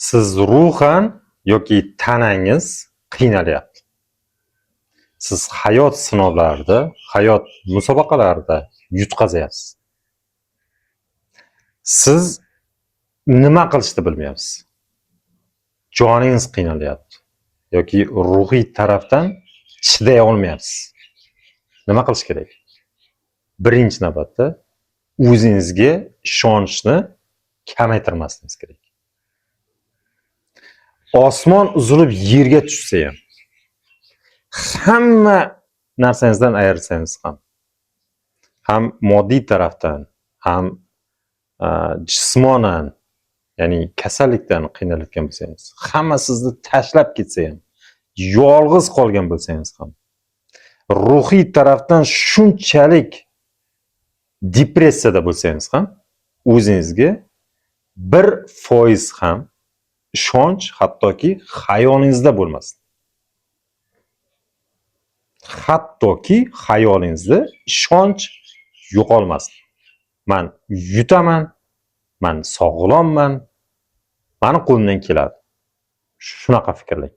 Siz ruhan yoki tanangiz qiynalyapti. Siz hayot sinovlarida, hayot musobaqalarida yutqazyapsiz. Siz nima qilishni bilmayapsiz. Joningiz qiynalyapti yoki ruhiy tarafdan chiday olmayapsiz. Nima qilish kerak? Birinchi navbatda o'zingizga ishonchni kamaytirmasligingiz kerak. Osmon uzilib yerga tushsa ham, hamma narsangizdan ayrilsangiz ham, ham moddiy tarafdan, ham jismonan, ya'ni kasallikdan qiynalayotgan bo'lsangiz, hamma sizni tashlab ketsa ham, yolg'iz qolgan bo'lsangiz ham, ruhiy tarafdan shunchalik depressiyada bo'lsangiz ham, o'zingizga 1% ham ishonch hattoki xayolingizda bo'lmasin. Hattoki xayolingizda ishonch yo'qolmasin. Man yutaman, man sog'lomman, mani qo'limdan keladi. Shunaqa fikrlang.